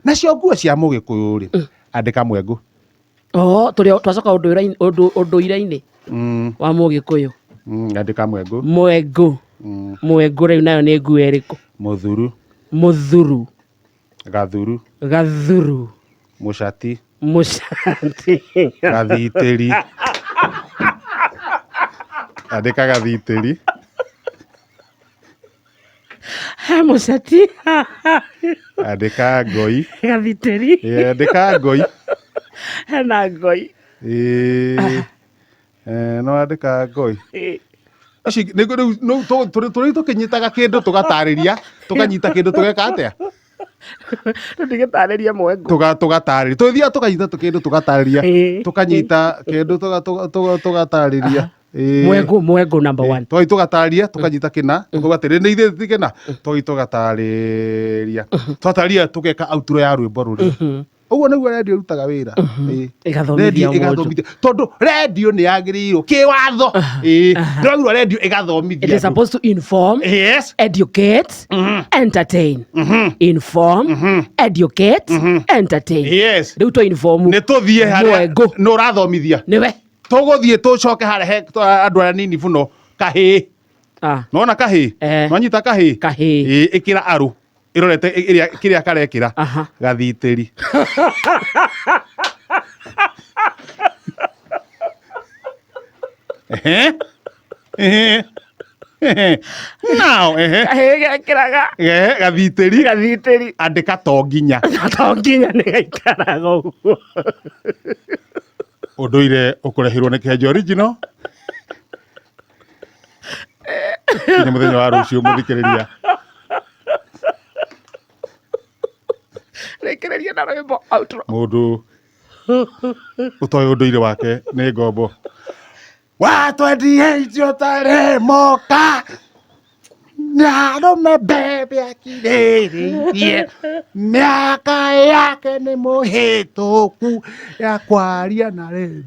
Nacio nguo cia Mũgĩkũyũ rĩ, andĩka mwengũ. Oh, tũrĩ twacoka ũndũire-inĩ wa Mũgĩkũyũ. Andĩka mwengũ. Mwengũ. Mwengũ rĩu nayo nĩ nguo ĩrĩkũ? Mũthuru. Mũthuru. Gathuru. Gathuru. Mũcati. Mũcati. Gathitĩri. Andĩka gathitĩri. He mũcati. Andĩka ngoi. Gathitĩri. Andĩka ngoi. Hena ngoi. Ĩĩ. No andĩka ngoi. Ici nĩguo rĩu tũrĩ tũkĩnyitaga kĩndũ tũgatarĩria, tũkanyita kĩndũ tũgeka atĩa? Tũtigĩtarĩria mwengũ. Tũgatarĩria. Tũthiaga tũkanyita kĩndũ tũgatarĩria. Tũkanyita kĩndũ tũgatarĩria. Mwengũ, mwengũ number one. Tũgathiĩ tũgatarĩria, tũkanyita kĩna, tũkauga atĩrĩ nĩ ithuĩ ti kĩna, tũgathiĩ tũgatarĩria. Twatarĩria tũgeka outro ya rwĩmbo rũrĩa. Ũguo nĩguo redio ĩrutaga wĩra. Ĩgathomithia Redio mũndũ. ĩgathomithia. Tondũ redio nĩ yagĩrĩirwo kĩwatho. Ndĩraugirwo redio ĩgathomithia It is andũ. supposed to inform, educate, entertain. Inform, educate, entertain. Rĩu twa inform. Nĩ tũthiĩ harĩa Mwengũ. nĩ ũrathomithia. Nĩwe. Tũgũthiĩ tũcoke harĩa he andũ arĩa nini mũno kahĩĩ. Nona kahĩĩ? Nwanyita kahĩĩ? Kahĩĩ. Ĩĩ, ĩkĩra arũ. Ĩrorete ĩrĩa kĩrĩa karekĩra. Gathitĩri. Ehe. Ehe. Ehe. Now, ehe. Kahĩĩ gekĩraga. Ehe, gathitĩri. Gathitĩri. Andĩka to nginya. To nginya nĩ gaikaraga ũguo. Ũndũire ũkũrehirwo nĩ Kĩhenjo Original. Nginya mũthenya wa rũciũ mũthikĩrĩria. Rĩkĩrĩria na rwĩmbo outro. Mũndũ ũtoĩ ũndũire wake nĩ ngombo. Watwendie icio tarĩ moka Nyarũme mbembe akirĩrĩirie mĩaka yake nĩ mũhĩtũku ya kwaria na redio.